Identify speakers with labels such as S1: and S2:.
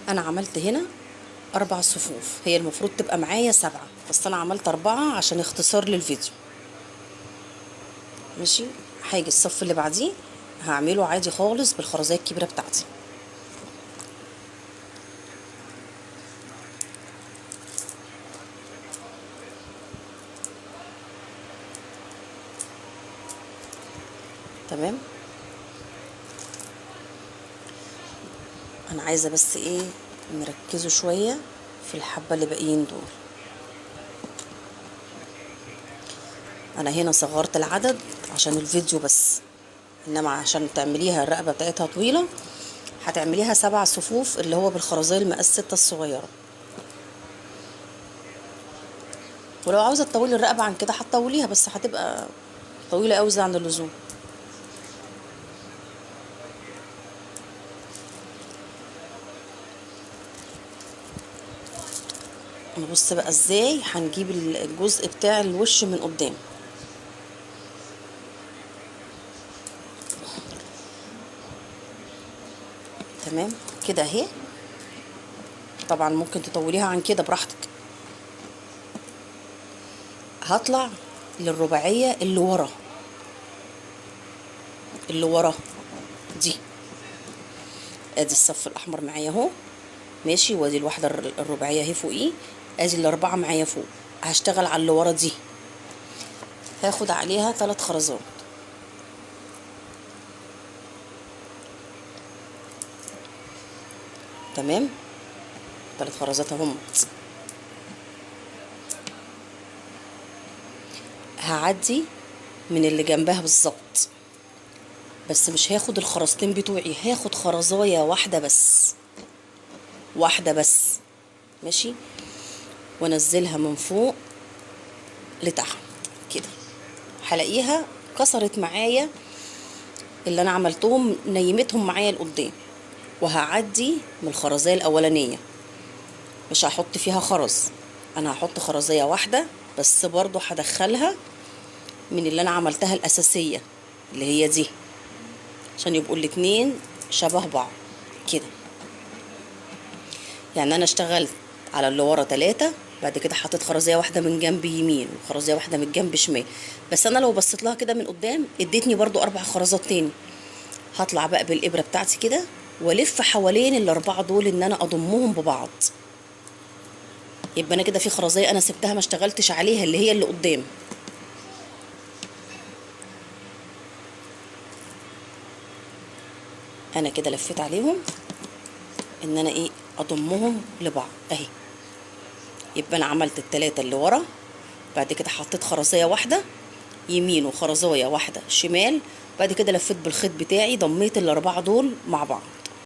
S1: انا عملت هنا 4 صفوف، هي المفروض تبقى معايا 7، بس انا عملت 4 عشان اختصار للفيديو. ماشي، هاجي الصف اللي بعديه هعمله عادي خالص بالخرزية الكبيرة بتاعتي. تمام، انا عايزة بس ايه نركزوا شوية في الحبة اللي باقيين دول. انا هنا صغرت العدد عشان الفيديو بس، انما عشان تعمليها الرقبة بتاعتها طويلة هتعمليها 7 صفوف اللي هو بالخرزية المقاس 6 الصغيرة. ولو عاوزة تطولي الرقبة عن كده هتطوليها، بس هتبقى طويلة قوي زي عن اللزوم. نبص بقى ازاي هنجيب الجزء بتاع الوش من قدام. تمام كده اهي. طبعا ممكن تطوليها عن كده براحتك. هطلع للرباعية اللي ورا، اللي ورا دي، ادي الصف الاحمر معايا اهو ماشي، وادي الواحدة الرباعية اهي فوقيه، ادي الاربعة معايا فوق. هشتغل على اللي ورا دي، هاخد عليها 3 خرزات. تمام، 3 خرزات اهم. هعدي من اللي جنبها بالظبط، بس مش هاخد الخرزتين بتوعي، هاخد خرزايه واحدة بس، واحدة بس ماشي، وانزلها من فوق لتحت كده. هلاقيها كسرت معايا اللي انا عملتهم، نيمتهم معايا لقدام. وهعدي من الخرزية الاولانية، مش هحط فيها خرز، انا هحط خرزية واحدة بس، برضو هدخلها من اللي انا عملتها الاساسية اللي هي دي، عشان يبقوا الاتنين شبه بعض كده. يعني انا اشتغلت على اللي ورا 3، بعد كده حطيت خرزية واحدة من جنب يمين وخرزية واحدة من جنب شمال، بس انا لو بصيت لها كده من قدام اديتني برضو 4 خرزات تاني. هطلع بقى بالابرة بتاعتي كده والف حوالين ال4 دول ان انا اضمهم ببعض. يبقى انا كده في خرزية انا سبتها ما اشتغلتش عليها اللي هي اللي قدام. انا كده لفيت عليهم ان انا ايه اضمهم لبعض اهي. يبقى انا عملت ال3 اللي ورا، بعد كده حطيت خرزية واحدة يمين وخرزية واحدة شمال، بعد كده لفيت بالخيط بتاعي ضميت ال4 دول مع بعض.